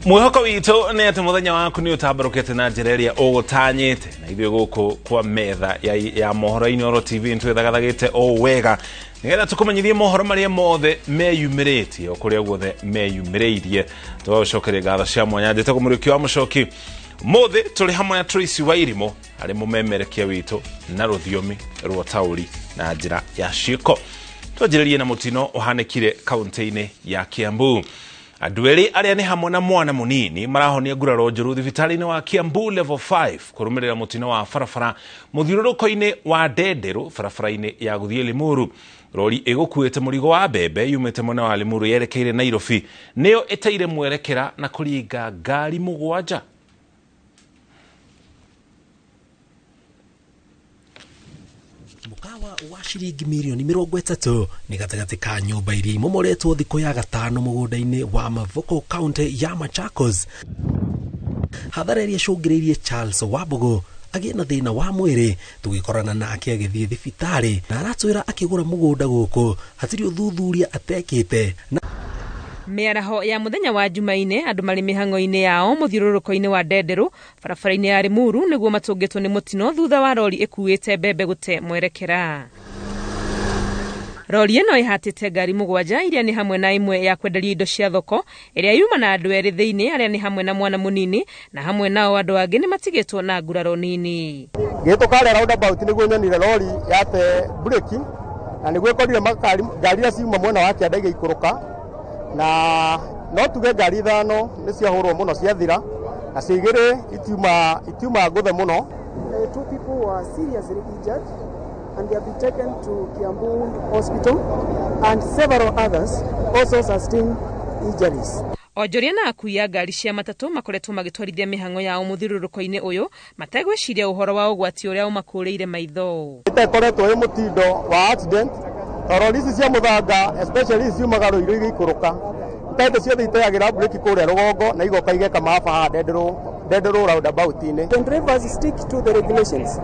Mwĩhoko witũ nĩ atĩ mũthenya waku nĩ ũtambarũkĩte na njĩra ĩrĩa ũgũtanyĩte, na ithuĩ gũkũ kwa metha ya mohoro Inooro TV nĩtwĩthagathagĩte o wega nĩgetha tũkũmenyithie mohoro marĩa mothe meyumĩrĩtie o kũrĩa guothe meyumĩrĩirie. Tũgagũcokeria ngatho cia mwanya. Njĩtagwo Mũriũki wa Mũcoki. Mũthĩ tũrĩ hamwe na Tracy Wairimu arĩ mũmemerekia witũ na rũthiomi rwa taũri na njĩra ya ciĩko. Twanjĩrĩrie na mũtino ũhanĩkire kaunti-inĩ ya Kiambu. Andũ erĩ arĩa nĩ hamwe na mwana mũnini marahonia nguraro njũru thibitarĩ-inĩ wa Kiambu Level 5 kũrũmĩrĩra mũtino wa barabara mũthiũrũrũko-inĩ wa Ndenderũ barabara-inĩ ya gũthiĩ Limuru. Rori ĩgũkuĩte mũrigo wa mbembe yumĩte mwena wa Limuru yerekeire Nairobi nĩyo ĩteire mwerekera na kũringa ngari 7. Mũkawa wa ciringi mirioni 30 nĩ gatagatĩ ka nyũmba iria imomoretwo thikũ ya gatano mũgũnda-inĩ wa Mavoko kaunti ya Machakos. Hathara ĩrĩa ĩcũngĩrĩirie Charles Wambugu agĩe na thĩna wa mwĩrĩ tũgĩkorana nake agĩthiĩ thibitarĩ na aratwĩra akĩgũra mũgũnda gũkũ hatirĩ ũthuthuria atekĩte. Mĩaraho ya mũthenya wa Jumaine andũ marĩ mĩhang'o-inĩ yao mũthiũrũrũko-inĩ wa Ndenderũ barabara-inĩ ya Limuru nĩguo matũngĩtwo nĩ mũtino thutha wa rori ĩkuĩte mbembe gũte mwerekera. Rori ĩno ĩhatĩte ngari 7 iria nĩ hamwe na ĩmwe ya kwenderia indo cia thoko ĩrĩa yuma na andũ erĩ thĩinĩ arĩa nĩ hamwe na mwana mũnini na hamwe nao andũ angĩ nĩ matigĩtwo na nguraro nini. Ngĩhĩtũka harĩa roundabout nĩguo nyonire rori yate breki na nĩguo ĩkorire ngari iria ciuma mwena wa kĩanda igĩikũrũka, na no tuge ngari 5 nĩ ciahũrwo mũno ciathira na cio 2 itiuma ngũthe mũno. 2 people were seriously injured and they have been taken to Kiambu Hospital, and several others also sustained injuries. Onjoria na akui a ngari cia matatũ makoretwo magĩtwarithia mĩhang'o yao mũthiũrũrũko-inĩ ũyũ mategwĩciria ũhoro wa ũgwati ũrĩa ũmakũrĩire maitho. Ĩtekoretwo ĩ mũtindo wa accident tondũ ici cia mũthanga especially ici ciumaga Rũirũ igĩikũrũka itaito ciothe iteagĩra breki kũrĩa rũgongo na igoka igeka maba haha Ndenderũ roundabout-inĩ. The drivers stick to the regulations.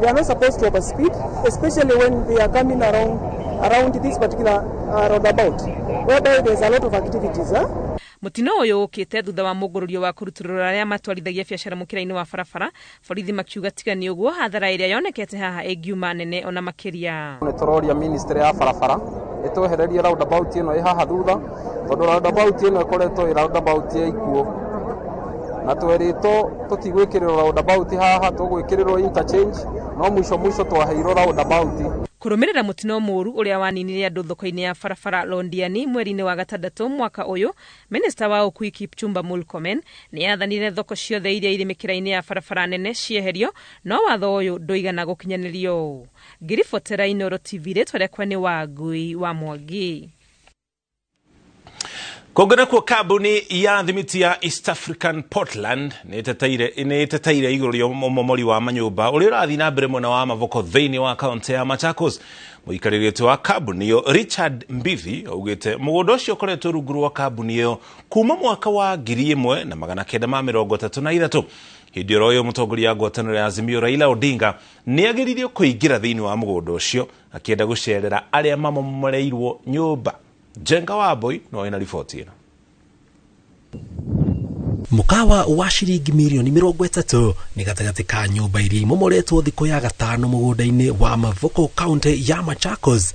They are not supposed to overspeed, especially when they are coming around this particular roundabout, whereby there's a lot of activities. Mũtino ũyũ ũkĩte thutha wa mũngũrũrio wa kũrutũrũra arĩa matwarithagia biacara mũkĩra-inĩ wa barabara, borithi makiuga tiga nĩ ũguo hathara ĩrĩa yonekete haha ĩngiuma nene ona makĩria. Nĩ tũroria ministry ya barabara ĩtwehererie roundabout ĩno ĩ haha thutha, tondũ roundabout ĩno ĩkoretwo ĩ roundabout ya ikuũ, na twerĩtwo tũtigwĩkĩrĩrwo roundabout haha, tũgwĩkĩrĩrwo interchange, no mũico mũico twaheirwo roundabout. Kũrũmĩrĩra mũtino mũũru ũrĩa waninire andũ thoko-inĩ ya barabara Londiani mweri-inĩ wa gatandatũ mwaka ũyũ, Minista wa ũkui Kipchumba Murkomen nĩ aathanire thoko ciothe iria irĩ mĩkĩra-inĩ ya barabara nene cieherio, no watho ũyũ ndũigana gũkinyanĩrio. Ngĩribotera Inooro TV, rĩtwa rĩakwa nĩ Wangui wa Mwangi. Kũngĩ nakuo kambuni ya thimiti ya East African Portland nĩ ĩteteire igũrũ rĩa ũmomori wa manyũmba ũrĩa ũrathiĩ na mbere mwena wa Mavoko thĩinĩ wa kaunti ya Machakos. Mũikarĩri wa kambuni ĩyo Richard Mbithi augĩte mũgũnda ũcio ũkoretwo rungu rwa kambuni ĩyo kuma mwaka wa 1933. Hĩndĩ oro ĩyo mũtongoria wa ngwatanĩro ya Azimio Raila Odinga nĩ ageririe kũingĩra thĩinĩ wa mũgũnda ũcio akĩenda gũcerera arĩa mamomoreirwo nyũmba. Jenga Wambui no ina riboti ĩno. Mũkawa wa ciringi mirioni 30 nĩ gatagatĩ ka nyũmba iria imomoretwo thikũ ya gatano mũgũnda-inĩ wa Mavoko kaunti ya Machakos.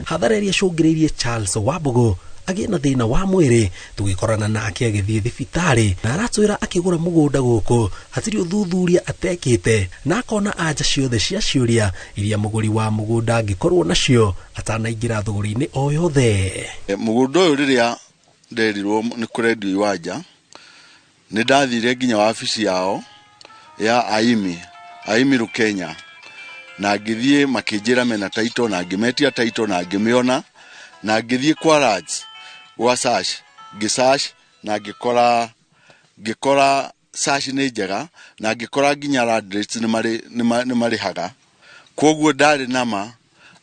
Hathara ĩrĩa ĩcũngĩrĩirie Charles Wambugu agĩe na thĩna wa mwĩrĩ tũgĩkorana nake agĩthiĩ thibitarĩ na aratwĩra akĩgũra mũgũnda gũkũ hatirĩ ũthuthuria atekĩte na akona anja ciothe cia ciũria iria mũgũri wa mũgũnda angĩkorwo nacio atanaingĩra thũgũrĩ-inĩ o yothe. Mũgũnda ũyũ rĩrĩa nderirwo nĩ kũrendio iwanja nĩ ndathire nginya wabici yao ya Aimi Rukenya, na ngĩthiĩ makĩnjĩra mena title na ngĩmetia title na ngĩmĩona, na ngĩthiĩ kwa Raj gwa search, ngĩsearch na ngĩkora search nĩ njega na ngĩkora nginya land rates nĩ marĩhaga. Kwoguo ndarĩ nama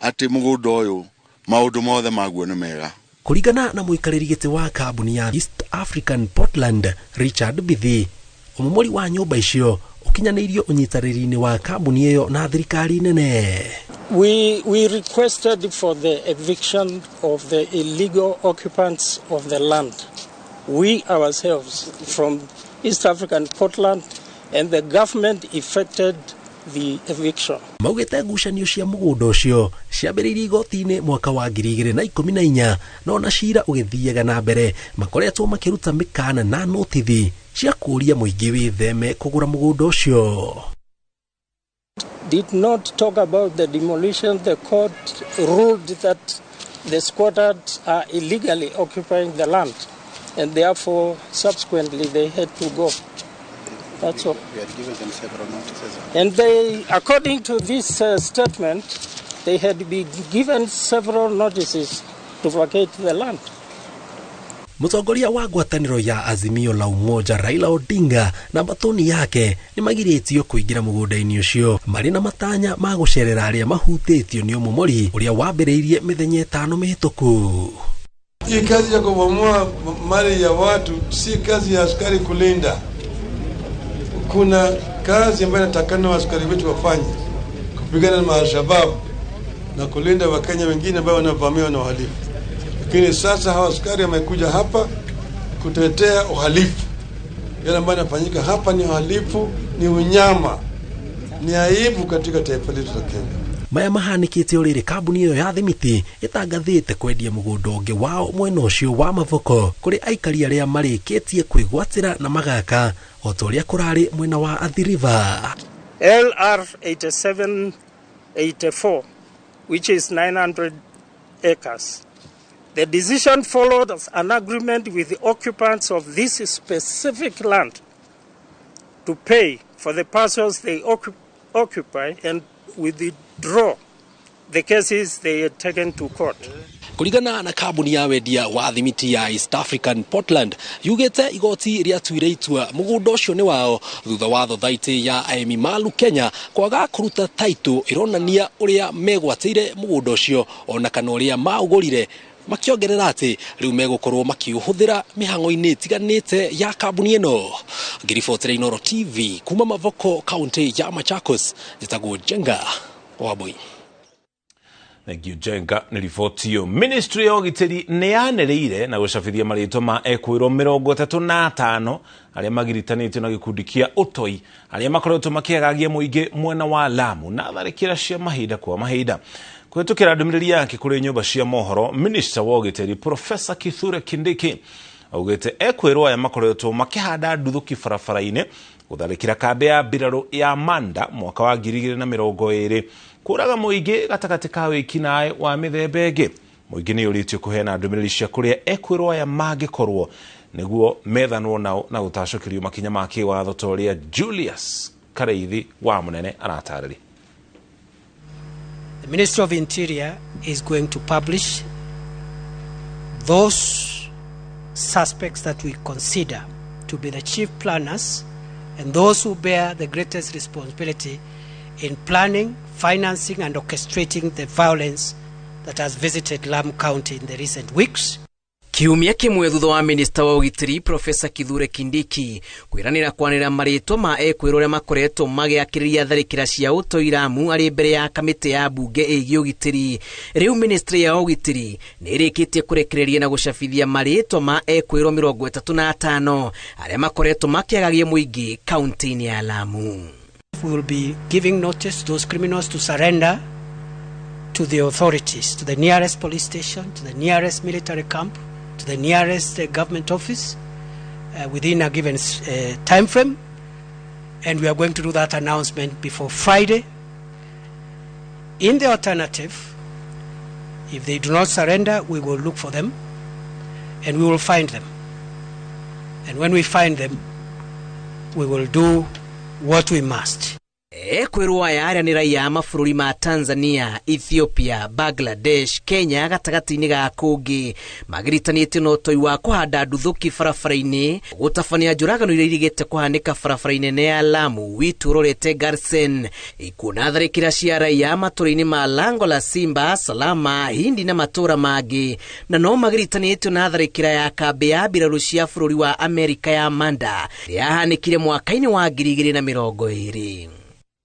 atĩ mũgũnda ũyũ maũndũ mothe maguo nĩ mega. Kũringana na mũikarĩri gĩtĩ wa kambuni ya East African Portland Richard Bithi, ũmomori wa nyũmba icio ũkinyanĩirio ũnyitanĩri-inĩ wa kambuni ĩyo na thirikari nene. We requested for the eviction of the illegal occupants of the land. We ourselves from East African Portland and the government effected the eviction. Maugĩte ngucanio cia mũgũnda ũcio ciambĩrĩirie igoti-inĩ mwaka wa 2014, no na cira ũgĩthiaga na mbere makoretwo makĩruta mĩkana na notithi cia kũũria mũingĩ wĩtheme kũgũra mũgũnda ũcio. Did not talk about the demolition. The court ruled that the squatters are illegally occupying the land, and therefore subsequently they had to go. That's all. We had given them several notices. And they, according to this statement, they had been given several notices to vacate the land. Mũtongoria wa ngwatanĩro ya Azimio la Umoja Raila Odinga na mbatũni yake nĩ magirĩtio kũingĩra mũgũnda-inĩ ũcio marĩ na matanya ma gũcerera arĩa mahutĩtio nĩ ũmomori ũrĩa wambĩrĩirie mĩthenya 5 mĩhĩtũku. Hii kazi ya kubomoa mali ya watu si kazi ya askari kulinda. Kuna kazi ambayo inatakana askari wetu wafanye, kupigana na Al-Shabaab na kulinda Wakenya wengine ambao wanavamiwa na uhalifu. Lakini sasa hawa askari wamekuja hapa kutetea uhalifu. Yale ambayo yanafanyika hapa ni uhalifu, ni unyama, ni aibu katika taifa letu la Kenya. Maya mahanĩkĩte o rĩrĩ kambuni ĩyo ya thimiti ĩtangathĩte kwendia mũgũnda ũngĩ wao mwena ũcio wa Mavoko kũrĩ aikari arĩa marĩkĩtie kwĩgwatĩra na magaka o ta ũrĩa kũrarĩ mwena wa Athi River. LR 8784, which is 900 acres. The decision followed an agreement with the occupants of this specific land to pay for the parcels they occupy and withdraw the cases they had taken to court. Kũringana na kambuni ya wendia wa thimiti ya East African Portland yugĩte igoti rĩatuire itua mũgũnda ũcio nĩ wao thutha wa thothaitĩ ya Aemi Malu Kenya kwaga kũruta taitũ ĩronania ũrĩa megwatĩire mũgũnda ũcio ona kana ũrĩa maũgũrire, makĩongerera atĩ rĩu megũkorwo makĩũhũthĩra mĩhang'o-inĩ ĩtiganĩte ya kambuni ĩno. Ngĩribotera Inooro TV kuma Mavoko, kaunti ya Machakos, njĩtagwo Jenga Wambui. Thank you Jenga nĩ riboti ĩyo. Ministry ya ũgitĩri nĩ yanĩrĩire na gũcabithia marĩtwa ma ekwĩrwo 35 arĩa magiritanĩtio na gĩkundi kĩa ũtoi arĩa makoretwo makĩagagia mũingĩ mwena wa Lamu na tharĩkĩra cia mahinda kwa mahinda. Kũhĩtũkĩra ndũmĩrĩri yake kũrĩ nyũmba cia mohoro, Minister wa ũgitĩri Professor Kithure Kindiki augĩte ekwĩrwo aya makoretwo makĩhanda nduthũki barabara-inĩ gũtharĩkĩra kambĩ ya mbirarũ ya Manda mwaka wa 2020 kũraga mũingĩ gatagatĩ ka wĩkinaĩ wa mĩthemba ĩngĩ. Mũingĩ nĩ ũrĩtio kũheana ndũmĩrĩri cia kũrĩa ekwĩrwo aya mangĩkorwo nĩguo methanwo nao na gũtacũkĩrio makinya ma kĩwatho ta ũrĩa Julius Kareithi wa Mũnene aratarĩria. The Ministry of Interior is going to publish those suspects that we consider to be the chief planners and those who bear the greatest responsibility in planning, financing and orchestrating the violence that has visited Lamu County in the recent weeks. Kiumia kĩmwe thutha wa minista wa ũgitĩri Professor Kithure Kindiki kwĩranĩra kwanĩrĩra marĩtwa ma ekwĩrwo arĩa makoretwo magĩakĩrĩria tharĩkĩra cia ũtoi Lamu arĩ mbere ya kamĩtĩ ya mbunge ĩgiĩ ũgitĩri. Rĩu ministry ya ũgitĩri nĩ ĩrĩkĩtie kũrekereria na gũcabithia marĩtwa ma ekwĩrwo 35 arĩa makoretwo makĩagagia mũingĩ kaunti-inĩ ya Lamu. We will be giving notice to those criminals to surrender to the authorities, to the nearest police station, to the nearest military camp, to the nearest government office within a given time frame, and we are going to do that announcement before Friday. In the alternative, if they do not surrender, we will look for them and we will find them. And when we find them, we will do what we must. Ekwĩrwo aya arĩa nĩ raia a mabũrũri ma Tanzania, Ethiopia, Bangladesh, Kenya gatagatĩ-inĩ ga kũngĩ magiritanĩtio na ũtoi wa kũhanda nduthũki barabara-inĩ gũtabania njũragano iria irigĩte kũhanĩka barabara-inĩ nene ya Lamu witũ ũrorete Garsen ikuona tharĩkĩra cia raia matũra-inĩ ma Lango la Simba, Salama, Hindi na matũra mangĩ, na no magiritanĩtio na tharĩkĩra ya kambĩ ya mbirarũ cia bũrũri wa Amerika ya Manda ĩrĩa yahanĩkire mwaka-inĩ wa 2020.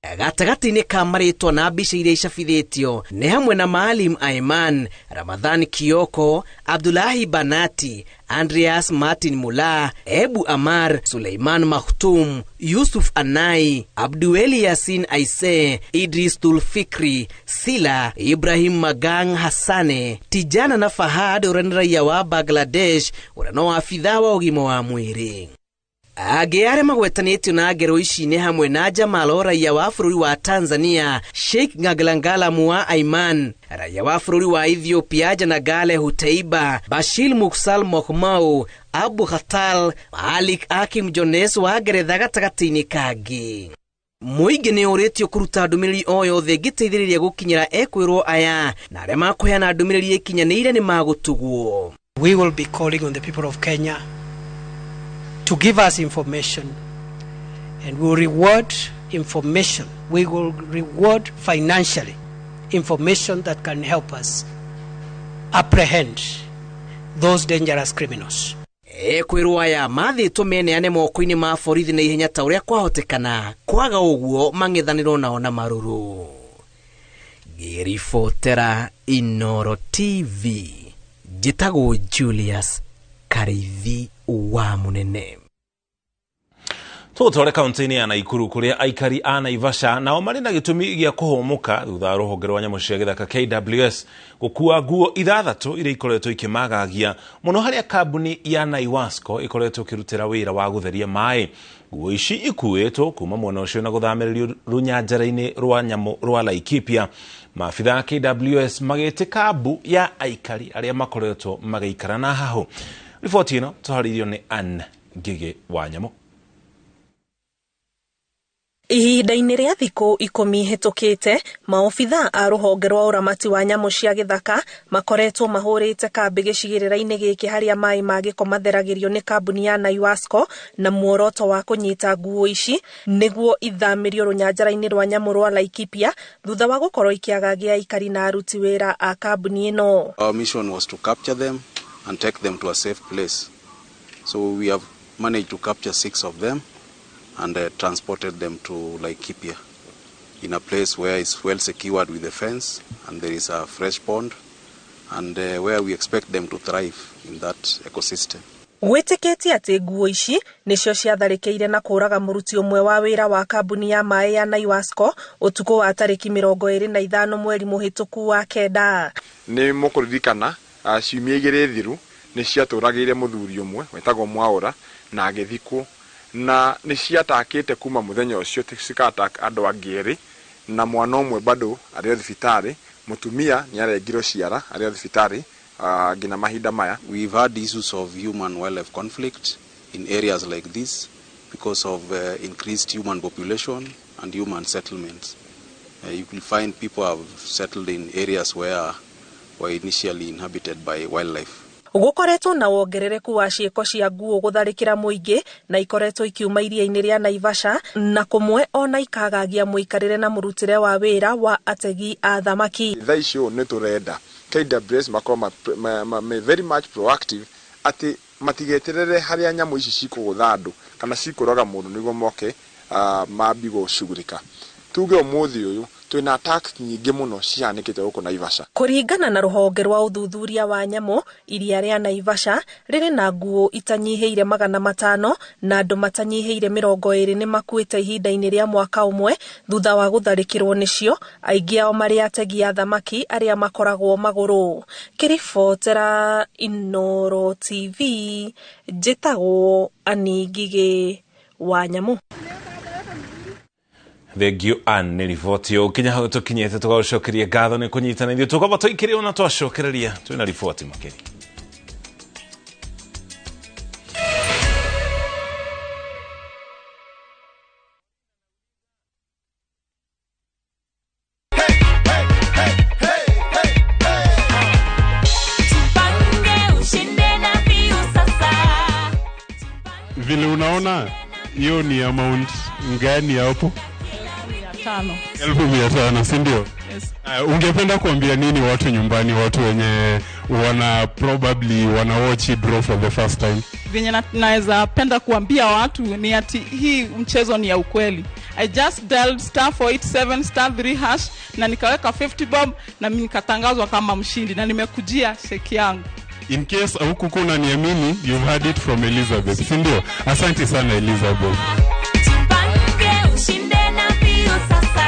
Gatagatĩ-inĩ ka marĩtwa na mbica iria icabithĩtio nĩ hamwe na Maalim Aiman, Ramadhan Kioko, Abdullahi Banati, Andreas Martin Mula, Ebu Amar, Suleiman Makhtum, Yusuf Anai, Abdueli Yasin Aise, Idris Tulfikri, Sila, Ibrahim Magang Hassane, Tijana na Fahad ũrĩa nĩ raia wa Bangladesh ũrĩa no abithaa wa ũgima wa mwĩrĩ. Angĩ arĩa magwetanĩtio na ngero ici nĩ hamwe na Jamalo raia wa bũrũri wa Tanzania, Sheikh Ngaglangala wa Aiman, raia wa bũrũri wa Ethiopia Janagale Huteiba, Bashir Muksal Mokhmau, Abu Khatal, Malik Akim Jones wa Ngeretha gatagatĩ-inĩ kangĩ. Mũingĩ nĩ ũrĩtio kũruta ndũmĩrĩri o yothe ĩngĩteithĩrĩria gũkinyĩra ekwĩrwo aya na arĩa makũheana ndũmĩrĩri ĩkinyanĩire nĩ magũtugwo. We will be calling on the people of Kenya to give us information, and we will reward information. We will reward financially information that can help us apprehend those dangerous criminals. Ekwĩrwo aya mathĩtwo meneane moko-inĩ ma borithi na ihenya ta ũrĩa kwahotekana, kwaga ũguo mang'ethanĩrwo nao na marũrũ. Ngĩribotera Inooro TV, njĩtagwo Julius Karithi wa Munene. Tũtware kaunti-inĩ ya Naikuru kũrĩa aikari a Naivasha nao marĩ na gĩtũmi gĩa kũhũmũka thutha wa rũhonge rwa nyamũ cia gĩthaka KWS gũkua nguo 6 iria ikoretwo ikĩmagagia mũno harĩa kambuni ya Naiwasco ĩkoretwo ĩkĩrutĩra wĩra wa gũtheria maĩ. Nguo ici ikuĩtwo kuma mwena ũcio na gũthamĩrĩrio rũnyanjara-inĩ rwa nyamũ rwa Laikipia. Maabithaa a KWS magĩte kambu ya aikari arĩa makoretwo magĩikara na hahũ. Riboti ĩno tũharĩirio nĩ Ann Ngigĩ wa Nyamũ. Ihinda-inĩ rĩa thikũ 10 hĩtũkĩte, maobithaa a rũhonge rwa ũramati wa nyamũ cia gĩthaka makoretwo mahũrĩte kambĩ gĩcigĩrĩra-inĩ gĩkĩ harĩa maĩ ma gĩko matheragĩrio nĩ kambuni ya Naiwasco na muoroto wa kũnyita nguo ici nĩguo ithamĩrio rũnyanjara-inĩ rwa nyamũ rwa Laikipia thutha wa gũkorwo ikĩagagia aikari na aruti wĩra a kambuni ĩno. Our mission was to capture them and take them to a safe place. So we have managed to capture 6 of them and transported them to Laikipia in a place where it's well secured with a fence and there is a fresh pond and where we expect them to thrive in that ecosystem. Gwĩtĩkĩtie atĩ nguo ici nĩcio ciatharĩkĩire na kũũraga mũruti ũmwe wa wĩra wa kambuni ya maĩ ya Naiwasco ũtukũ wa tarĩki 25 mweri mũhĩtũku wa 9. Nĩ mũkũririkana ciumia 2 thiru nĩ ciatũragĩire mũthuri ũmwe wetagwo Mwaũra na agĩthikwo, na nĩ ciatakĩte kuma mũthenya ũcio cikatak andũ angĩ erĩ na mwana ũmwe bado arĩ o thibitarĩ, mũtumia nĩ arengirwo ciara arĩ o thibitarĩ nginya mahinda maya. We've had issues of human wildlife conflict in areas like this because of increased human population and human settlements. You will find people have settled in areas where were initially inhabited by wildlife. Gũkoretwo na wongerereku wa ciĩko cia nguo gũtharĩkĩra mũingĩ na ikoretwo ikiuma iria-inĩ rĩa Naivasha na kũmwe ona ikagagia mũikarĩre na mũrutĩre wa wĩra wa ategi a thamaki. Thaa ici ũũ nĩ tũrenda KWS makorwo very much proactive atĩ matigeterere harĩa nyamũ ici cikũgũtha andũ kana cikũraga mũndũ nĩguo moke mambi gũcugurĩka. Tuge ũmũthĩ ũyũ twĩna attacks nyingĩ mũno cihanĩkĩte gũkũ Naivasha. Kũringana na rũhonge rwa ũthuthuria wa nyamũ, iria rĩa Naivasha rĩrĩ na nguo itanyihĩire 500 na andũ matanyihĩire 20 nĩ makuĩte ihinda-inĩ rĩa mwaka ũmwe thutha wa gũtharĩkĩrwo nĩcio, aingĩ ao marĩ ategi a thamaki arĩa makoragwo magũrũ. Kĩribotera Inooro TV, njĩtagwo Ann Ngigĩ wa Nyamũ. Thengiũ Ann nĩ riboti ĩyo kinya hau tũkinyĩte tũgagũcokeria ngatho nĩ kũnyitana ithuĩ tũkwamba tũikĩrĩo na twacokereria twĩna riboti makĩria. Vile unaona hiyo ni amount ngani hapo? 500,000, si ndio? Yes. Ungependa kuambia nini watu nyumbani, watu wenye wana probably wana watch draw for the first time? Venye naweza penda kuambia watu ni ati hii mchezo ni ya ukweli. I just dialed *487 *3# na nikaweka 50 bob na mimi nikatangazwa kama mshindi na nimekujia sheki yangu. In case hukukuwa unaniamini, you've heard it from Elizabeth, si ndio? Asante sana Elizabeth. Tupange ushinde na mbio sasa.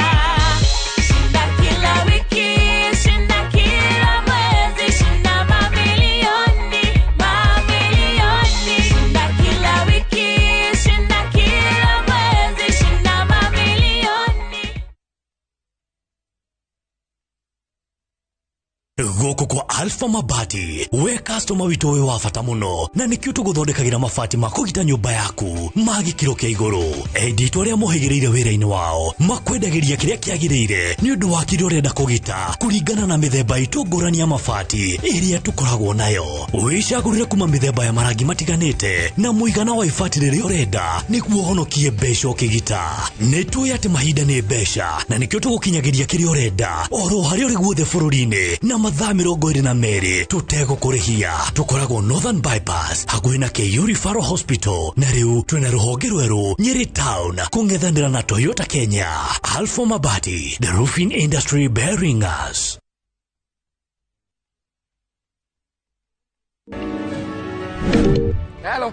Shinda kila wiki, shinda kila mwezi, shinda mamilioni, mamilioni. Shinda kila wiki, shinda kila mwezi, shinda mamilioni. Gũkũ kwa Alpha Mabati we customer witũ wĩ wa bata mũno na nĩkĩo tũgũthondekagĩra mabati ma kũgita nyũmba yaku ma gĩkĩro kĩa igũrũ. Endi itũ arĩa mohĩgĩrĩire wĩra-inĩ wao makwendagĩria kĩrĩa kĩagĩrĩire nĩ ũndũ wa kĩrĩa ũrenda kũgita kũringana na mĩthemba itũ ngũrani ya mabati ĩrĩa tũkoragwo nayo. Wĩcagũrĩre kuma mĩthemba ya marangi matiganĩte na mũigana wa ibati rĩrĩa ũrenda nĩguo ũhonokie mbeca ũkĩgita. Nĩ tũĩ atĩ mahinda nĩ mbeca na nĩkĩo tũgũkinyagĩria kĩrĩa ũrenda oro harĩa ũrĩ guothe bũrũri-inĩ na mathaa 22 tũtegũkũrĩhia. Tũkoragwo Northern Bypass hakuhĩ na KU Referral Hospital na rĩu twĩna rũhonge rwerũ Nyeri Town kũng'ethanĩra na Toyota Kenya. Alpha Mabati, the roofing industry bearing us. Hello,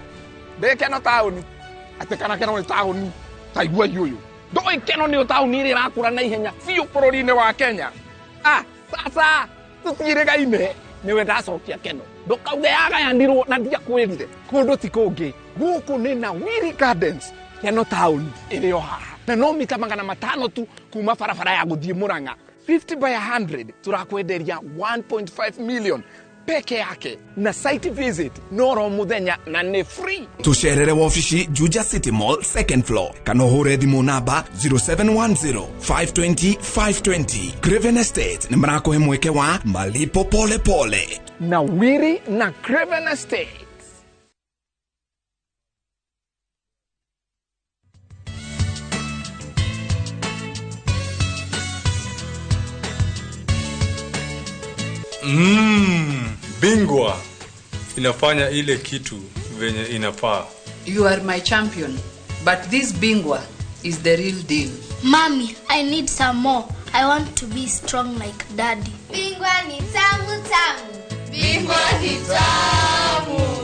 ndĩ Keno taũni. Atĩ kana Keno nĩ taũni ta igua ũyũ. Ndũĩ Keno nĩyo taũni ĩrĩa ĩrakũra na ihenya biũ bũrũri-inĩ wa Kenya. Ah, sasa tũtiĩrĩgaine nĩwe ndacokia Keno. Ndũkauge yagayanirwo na ndiakwĩrire. Kũndũ ti kũngĩ. Gũkũ nĩ na Wiri Gardens, Keno taũni ĩrĩ o haha. Na no mita 500 tu kuma barabara ya gũthiĩ Murang'a. 50 by 100 turakwenderia 1.5 million peke yake na site visit noro muthenya na nĩ free. Tucerere wabici Juja City Mall second floor kana ũhũre thimũ namba 0710 520 520. Craven Estate nĩ marakũhe mweke wa malipo pole pole na Wiri na Craven Estate. Bingwa inafanya ile kitu venye inafaa. You are my champion, but this Bingwa is the real deal. Mommy, I need some more. I want to be strong like daddy. Bingwa ni tamu tamu. Bingwa ni tamu.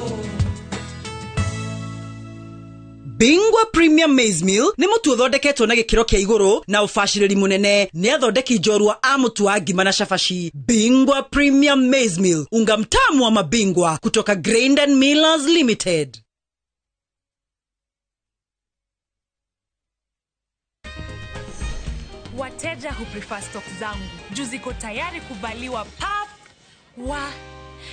Bingwa Premium Maize Meal nĩ mũtu ũthondeketwo na gĩkĩro kĩa igũrũ na ũbacĩrĩri mũnene nĩ athondeki njorua a mũtu wa ngima na cabaci. Bingwa Premium Maize Meal, unga mtamu wa mabingwa kutoka Grain and Millers Limited. Wateja hu prefer stock zangu juu ziko tayari kuvaliwa pap wa,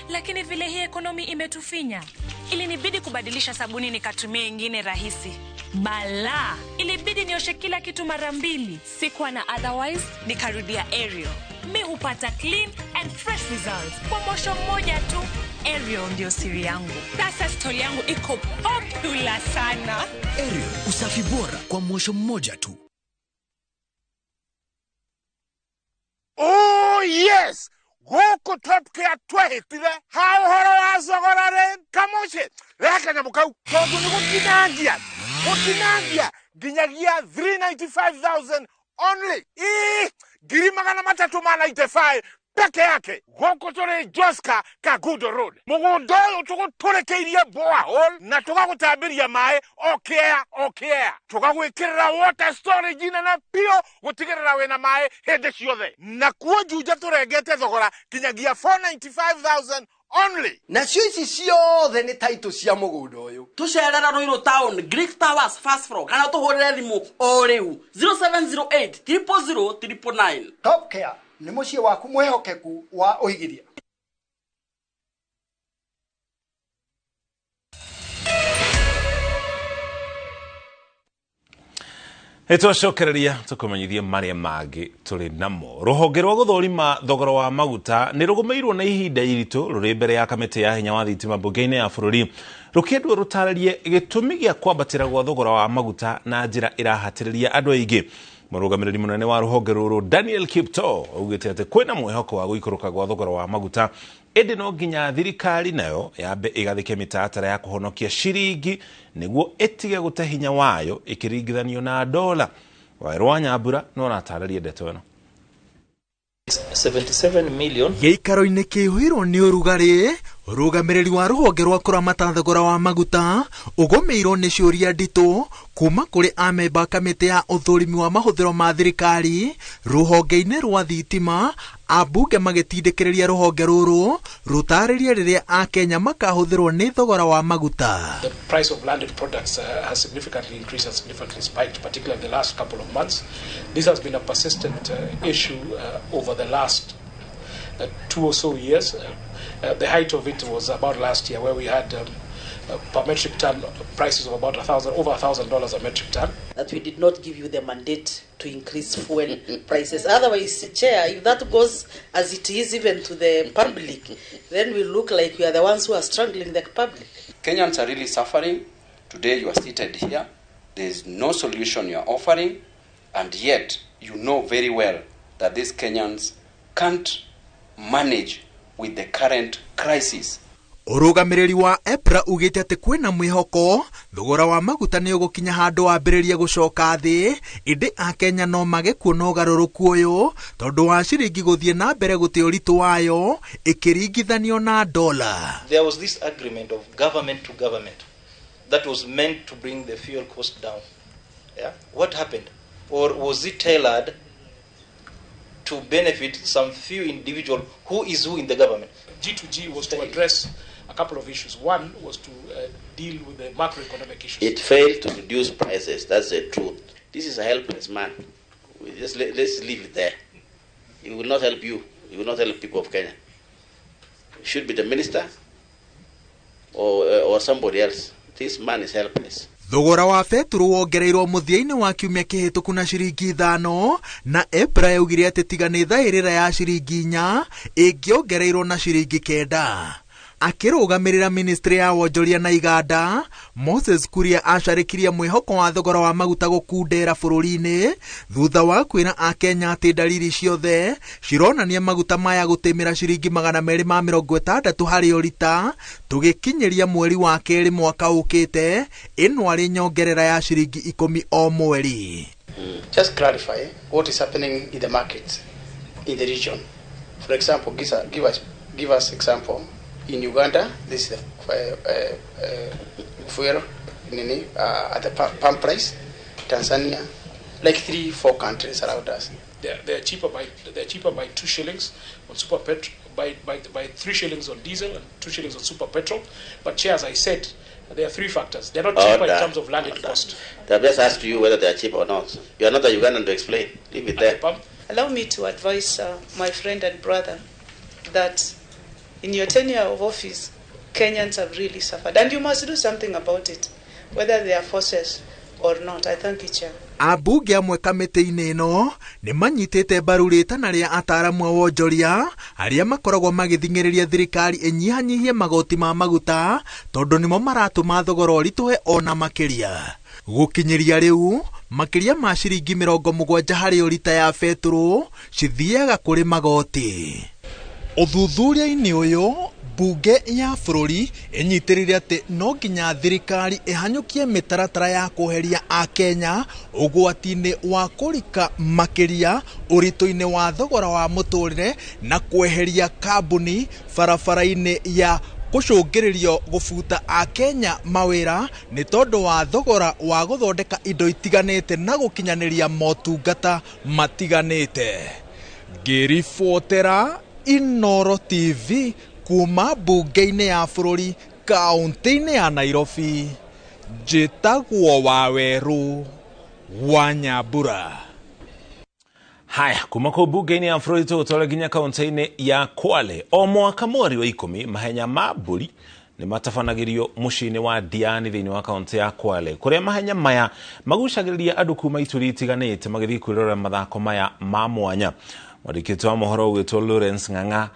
lakini vile hii ekonomi imetufinya ilinibidi kubadilisha sabuni nikatumia ingine rahisi. Bala, ilibidi nioshe kila kitu mara mbili. Sikuwa na otherwise, nikarudia Ariel. Mi hupata clean and fresh results kwa mosho mmoja tu. Ariel ndio siri yangu. Sasa story yangu iko popular sana. Ariel, usafi bora kwa mosho mmoja tu. Oh yes! Gũkũ Top Care twehĩtire ha ũhoro wa thogora rĩ kamũciĩ rehe kanyamũ kau tondũ nĩ gũtinangia nginyagia 395,000 only. Ii 395,000 peke yake. Gũkũ tũrĩ Joska Kagudo Road. Mũgũnda ũyũ tũgũtũrĩkĩirie borehole na tũgagũtambĩria maĩ o kĩea o kĩea. Tũgagwĩkĩrĩra water storage nene biũ gũtigĩrĩra wĩna maĩ hĩndĩ ciothe. Na kuo Juja tũrengete thogora kinyagia 495,000 only. Nacio ici ciothe nĩ taitũ cia mũgũnda ũyũ. Tũcerera Ruiru Town, Greek Towers first floor kana tũhũrĩre thimũ o rĩu 0708 000 999. Top Care nĩ mũciĩ waku mwĩhokeku wa ũigithia. Nĩtwacokereria tũkũmenyithie marĩa mangĩ tũrĩ namo. Rũhonge rwa gũthũrima thogora wa maguta nĩ rũgũmĩirwo na ihinda iritũ rũrĩ mbere ya kamĩtĩ ya hinya wa thitima mbunge-inĩ ya bũrũri rũkĩendwo rũtarĩrie gĩtũmi gĩa kwambatĩra gwa thogora wa maguta na njĩra ĩrahatĩrĩria andũ aingĩ. Mũrũgamĩrĩri mũnene wa rũhonge rũrũ Daniel Kiptoo augĩte atĩ kwĩna mwĩhoko wa gũikũrũka gwa thogora wa maguta ĩndĩ no nginya thirikari nayo yambe ĩgathĩke mĩtaratara ya kũhonokia ciringi nĩguo ĩtige gũte hinya wayo ĩkĩringithanio na dola. Waweru wa Nyambura no aratarĩria ndeto ĩno. 77 million. Gĩikaro-inĩ kĩihũirwo nĩ ũrugarĩ, ũrũgamĩrĩri wa rũhonge rwa kũramata thogora wa maguta ũgũmĩirwo nĩ ciũria nditũ kuma kũrĩ amemba a kamĩtĩ ya ũthũrimi wa mahũthĩro ma thirikari rũhonge-inĩ rwa thitima, ambunge magĩtindĩkĩrĩria rũhonge rũrũ rũtarĩrie rĩrĩa akenya makahũthĩrwo nĩ thogora wa maguta. The price of landed products has significantly increased and significantly spiked, particularly in the last couple of months. This has been a persistent issue over the last 2 or so years. The height of it was about last year, where we had per metric ton prices of about over $1,000 a metric ton. That we did not give you the mandate to increase fuel prices. Otherwise, Chair, if that goes as it is even to the public, then we look like we are the ones who are strangling the public. Kenyans are really suffering. Today you are seated here. There is no solution you are offering, and yet you know very well that these Kenyans can't manage with the current crisis. Ũrũgamĩrĩri wa EPRA ugĩte atĩ kwĩna mwĩhoko thogora wa maguta nĩ ũgũkinya handũ wambĩrĩrie gũcoka thĩ, ĩndĩ akenya no mage kuona ũgarũrũku ũyũ tondũ wa ciringi gũthiĩ na mbere gũte ũritũ wayo ĩkĩringithanio na dola. There was this agreement of government to government that was meant to bring the fuel cost down. Yeah? What happened? Or was it tailored to benefit some few individual who is who in the government? G2G was to address a couple of issues. One was to deal with the macroeconomic issues. It failed to reduce prices. That's the truth. This is a helpless man. We just let's leave it there. He will not help you. He will not help people of Kenya. It should be the minister or somebody else. This man is helpless. Thogora wa betũrũ wongereirwo mũthia-inĩ wa kiumia kĩhĩtũku na ciringi 5 na EPRA yaugire atĩ tiga nĩ thaĩrĩra ya ciringi 4 ĩngĩongereirwo na ciringi 9. Akĩrũgamĩrĩra ministry ya wonjoria na iganda, Moses Kuria acarĩkirie mwĩhoko wa thogora wa maguta gũkundera bũrũri-inĩ thutha wa kwĩra akenya atĩ ndariri ciothe cironania maguta maya gũtĩmĩra ciringi 260 harĩ o rita tũgĩkinyĩria mweri wa kerĩ mwaka ũkĩte, ĩno arĩ nyongerera ya ciringi 10 o mweri. Just clarify what is happening in the market in the region. For example, give us example. In Uganda, this is the fuel at the pump price. Tanzania, like 3-4 countries around us. They are cheaper by 2 shillings on super petrol, by 3 shillings on diesel and 2 shillings on super petrol. But Chair, as I said, there are 3 factors. They are not cheaper in terms of landed cost. They have just asked you whether they are cheap or not. You are not a Ugandan to explain. Leave it there. Allow me to advise my friend and brother that in your tenure of office, Kenyans have really suffered, and you must do something about it, whether they are forces or not. I thank you, Chair. Ambunge amwe kamĩtĩ-inĩ ĩno nĩ manyitĩte mbaru rĩtana rĩa ataaramu a wonjoria arĩa makoragwo magĩthing'ĩrĩria thirikari ĩnyihanyihie magoti ma maguta tondũ nĩmo maratũma thogora ũritũhe ona makĩria. Gũkinyĩria rĩu makĩria ma ciringi 70 harĩ o rita ya betũrũ cithiaga kũrĩ magoti. Ũthuthuria-inĩ ũyũ bunge ya bũrũri ĩnyitĩrĩire atĩ no nginya thirikari ĩhanyũkie mĩtaratara ya kweheria akenya ũgwati-inĩ wa kũrika makĩria ũritũ-inĩ wa thogora wa mũtũrĩre na kweheria kambuni barabara-inĩ ya gũcũngĩrĩrio gũbuta akenya mawĩra nĩ tondũ wa thogora wa gũthondeka indo itiganĩte na gũkinyanĩria motungata matiganĩte. Ngĩribotera Inoro TV kuma bunge-inĩ ya bũrũri kaunti-inĩ ya Nairobi, njĩtagwo Waweru wa Nyambura. Haya, kuma kũu bunge-inĩ ya bũrũri tũgũtwara nginya kaunti-inĩ ya Kwale. O mwaka mweri wa 10 mahenya ma mbũri nĩ matabanagĩrio mũciĩ-inĩ wa Diani thĩinĩ wa kaunti ya Kwale, kũrĩa mahenya maya magucagĩrĩria andũ kuma ituri itiganĩte magĩthiĩ kwĩrorera mathako maya ma mwanya. Mwandĩki wa mohoro ũgwĩtwo Lawrence Ng'ang'a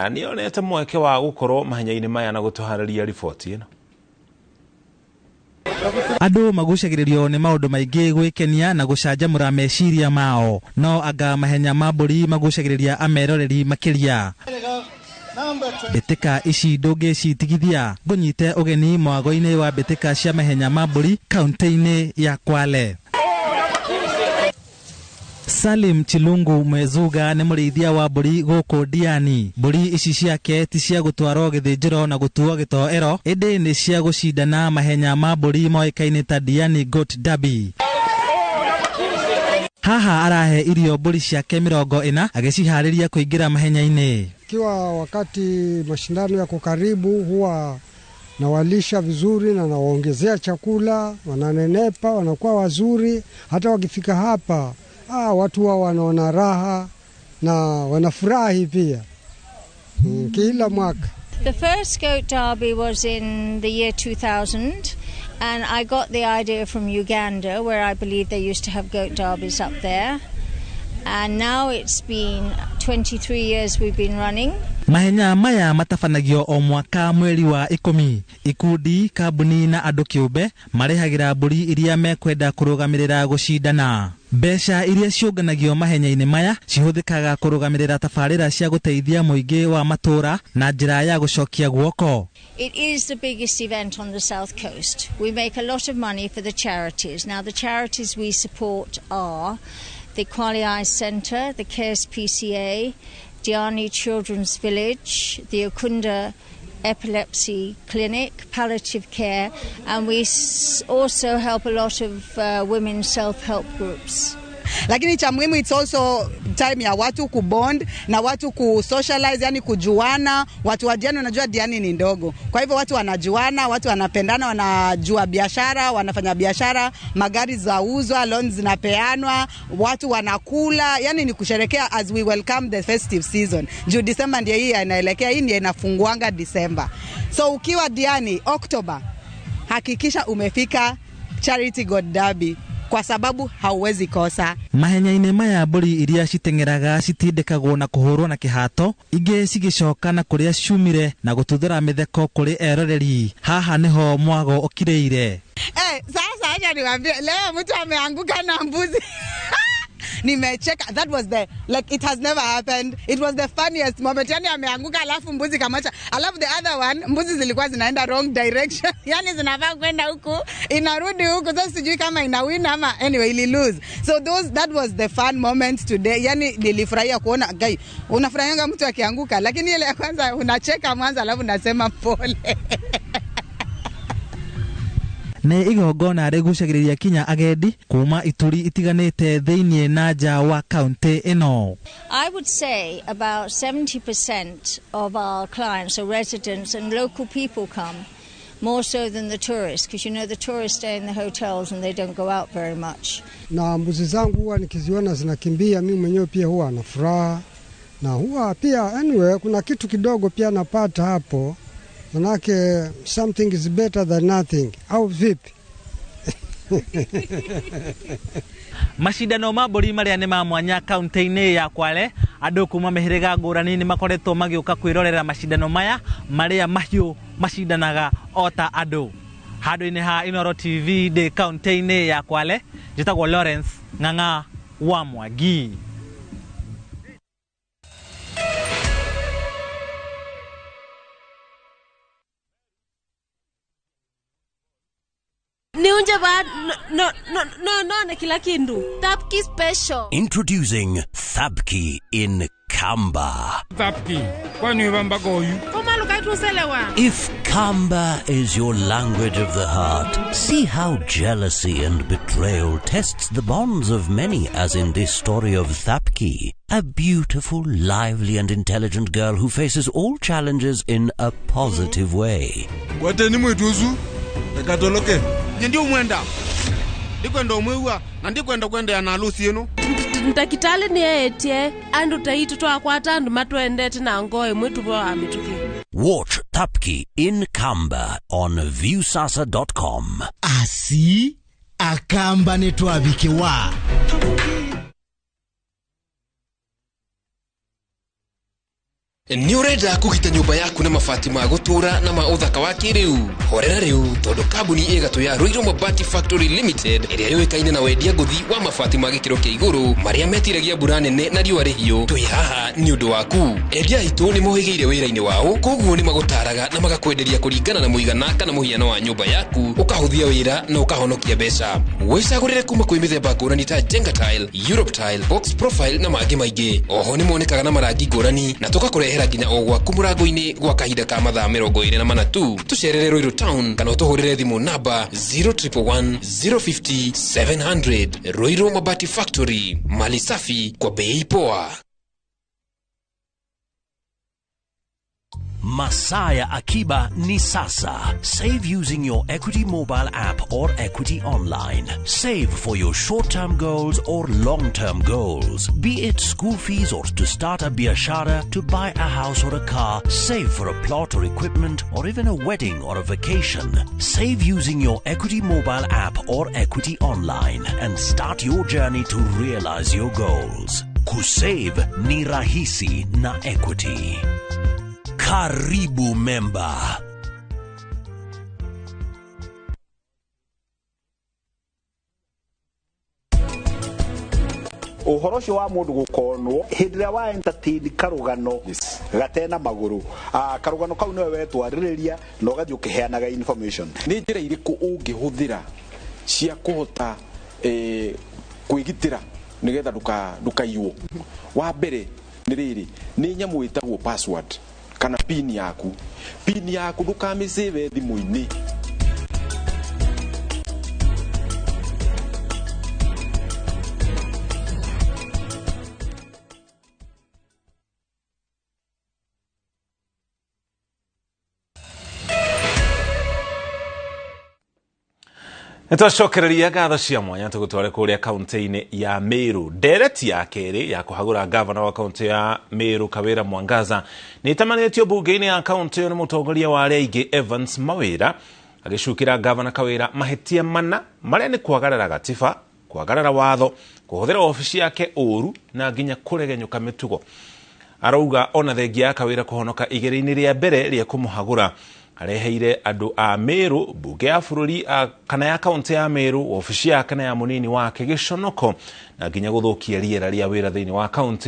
nĩonete mweke wa gũkorwo mahenya-inĩ maya na gũtũharĩria riboti ĩno. Andũ magucagĩrĩrio nĩ maũndũ maingĩ gwĩkenia na gũcanjamũra meciria mao, no anga mahenya ma mbũri magucagĩrĩria ameroreri makĩria. Mbĩtĩka ici ndũngĩcitigithia, ngũnyite ũgeni mwago-inĩ wa mbĩtĩka cia mahenya ma mbũri kaunti-inĩ ya Kwale. Salim Chilungu Mwezuga nĩ mũrĩithia wa mbũri gũkũ Diani. Mbũri ici ciake ti cia gũtwarwo gĩthĩnjĩro na gũtuo gĩtoero, ĩndĩ nĩ cia gũcindana mahenya ma mbũri moĩkaine ta Diani Goat Derby. Haha arahe irio mbũri ciake 40 agĩciharĩria kũingĩra mahenya-inĩ. Ikiwa wakati mashindano yako karibu, huwa nawalisha vizuri na nawaongezea chakula, wananenepa, wanakuwa wazuri. Hata wakifika hapa watu wao wanaona raha na wanafurahi pia kila mwaka. The first goat derby was in the year 2000, and I got the idea from Uganda, where I believe they used to have goat derbies up there. And now it's been 23 years we've been running. Mahenya maya matabanagio o mwaka mweri wa 10. Ikundi, kambuni na andũ kĩũmbe marehagĩra mbũri iria mekwenda kũrũgamĩrĩra gũcindana. Mbeca iria ciũnganagio mahenya-inĩ maya cihũthĩkaga kũrũgamĩrĩra tabarĩra cia gũteithia mũingĩ wa matũũra na njĩra ya gũcokia guoko. It is the biggest event on the South Coast. We make a lot of money for the charities. Now the charities we support are the Kwale Eye Centre, the KSPCA, Diani Children's Village, the Okunda Epilepsy Clinic, palliative care, and we also help a lot of women's self-help groups. Lakini cha muhimu, it's also time ya watu kubond na watu kusocialize, yani kujuana. Watu wa Diani, unajua Diani ni ndogo, kwa hivyo watu wanajuana, watu wanapendana, wanajua biashara, wanafanya biashara, magari zauzwa, loans zinapeanwa, watu wanakula, yani ni kusherekea as we welcome the festive season. Juu December ndiye hii inaelekea, hii ndiye inafunguanga December. So ukiwa Diani October, hakikisha umefika Charity Goat Derby, kwa sababu hauwezi kosa. Mahenya-inĩ maya mbũri iria citeng'eraga citindĩkagwo na kũhũrwo na kĩhato, ingĩ cigĩcoka na kũrĩa ciumire na gũtuthũra mĩtheko kũrĩ eroreri. Haha nĩho mwago ũkirĩire. Sasa acha niwaambie, leo mtu ameanguka na mbuzi. Nimecheka. That was the, like, it has never happened. It was the funniest moment. Yani ameanguka alafu mbuzi kamacha. Alafu the other one, mbuzi zilikuwa zinaenda wrong direction. Yani zinafaa kwenda huku, inarudi huku. Sasa sijui kama ina win ama anyway ili lose. So that was the fun moment today. Yani nilifurahia kuona guy, unafurahianga mtu akianguka, lakini ile ya kwanza unacheka mwanzo alafu unasema pole. Nĩ igongona rĩgucagĩrĩria kinya agendi kuma ituri itiganĩte thĩinĩ na nja wa kaunti ĩno. I would say about 70% of our clients are residents and local people come, more so than the tourists, because you know the tourists stay in the hotels and they don't go out very much. Na mbuzi zangu huwa nikiziona zinakimbia, mimi mwenyewe pia huwa na furaha, na huwa pia anyway kuna kitu kidogo pia napata hapo. Manake something is better than nothing. Au vipi? Mashindano ma mbũri marĩa nĩ ma mwanya kaunti-inĩ ya Kwale, andũ kuma mĩhĩrĩga ngũrani nĩ makoretwo magĩũka kwĩrorera macindano maya marĩa mahiũ macindanaga o ta andũ. Handũ-inĩ ha Inooro TV ndĩ kaunti-inĩ ya Kwale, njĩtagwo Lawrence Ng'ang'a wa Mwangi. Niunje ba no no no no na kila kindu. Thapki special. Introducing Thapki in Kamba. Thapki, kwani wamba goyu? Koma lukatuselewa. If Kamba is your language of the heart, see how jealousy and betrayal tests the bonds of many, as in this story of Thapki, a beautiful, lively and intelligent girl who faces all challenges in a positive way. Kwateni mwituzu, ekatoloke. Ndio mwenda. Ndikwenda umwewa na ndikwenda kwenda na harusi yenu. Ntakitale ni etie andu taitu twakwata andu matwendete na ngoe mwitu bwa amituki. Watch Thapki in Kamba on viewsasa.com. Asi akamba natwabikewa. Nĩ ũrenda kũgita nyũmba yaku na mabati ma gũtũũra na ma ũthaka wa kĩrĩu? Horera rĩu, tondũ kambuni ĩgatũ ya Ruiru Mabati Factory Limited ĩrĩa yũĩkaine na wendia ngũthi wa mabati ma gĩkĩro kĩa igũrũ marĩa metiragia mbura nene na riũa rĩhiũ, twĩ haha nĩ ũndũ waku. Endia aitũ nĩ mohĩgĩire wĩra-inĩ wao, koguo nĩ magũtaraga na magakwenderia kũringana na mũigana kana mũhiano wa nyũmba yaku, ũkahũthia wĩra na ũkahonokia mbeca. Wĩcagũrĩre kuma kwĩ mĩthemba ngũrani ta Jenga Tile, Europe Tile, Box Profile na mangĩ maingĩ. Oho nĩ monekaga na marangi ngũrani na tũgakũrehera nginya o gwaku mũrango-inĩ gwa kahinda ka mathaa 24 tu. Tũcerere Ruiru Town kana ũtũhũrĩre thimũ namba 0111 050 700. Ruiru Mabati Factory, mali safi kwa bei poa. Masaya Akiba ni sasa. Save using your Equity mobile app or Equity online. Save for your short-term goals or long-term goals. Be it school fees or to start a biashara, to buy a house or a car, save for a plot or equipment, or even a wedding or a vacation. Save using your Equity mobile app or Equity online and start your journey to realize your goals. Kusave ni rahisi na Equity. Karibu member. Ũhoro ũcio wa mũndũ gũkonwo hĩndĩ ĩrĩa wa entertain karũgano gatena magũrũ, karũgano kau nĩwe wetwarĩrĩria na ũgathiĩ ũkĩheanaga information. Nĩ njĩra irĩkũ ũngĩhũthĩra cia kũhota kwĩgitĩra nĩgetha ndũkaiywo? Wa mbere nĩ rĩrĩ, nĩ nyamũ ĩtagwo password kana pin yaku. Pin yaku ndũkamĩsave thimũ-inĩ. Nĩtwacokereria ngatho cia mwanya tũgũtware kũrĩa kaunti-inĩ ya Meru. Ndereti ya kerĩ ya kũhagũra gavana wa kaunti ya Meru Kawira Mwangaza nĩ ĩtamanĩtio mbunge-inĩ ya kaunti ĩyo nĩ mũtongoria wa arĩa aingĩ Evans Mawĩra, agĩcukĩra gavana Kawira mahĩtia mana marĩa nĩ kwagarara gatiba, kwagarara watho, kũhũthĩra obici yake ũru na nginya kũregenyũka mĩtugo. Arauga ona thengia ya Kawira kũhonoka igĩrĩ-inĩ rĩa mbere rĩa kũmũhagũra, areheire andũ a Meru mbunge ya bũrũri kana ya kaunti ya Meru, obici yake na ya mũnini wake gĩconoko na nginya gũthũkia rĩera rĩa wĩra thĩinĩ wa kaunti.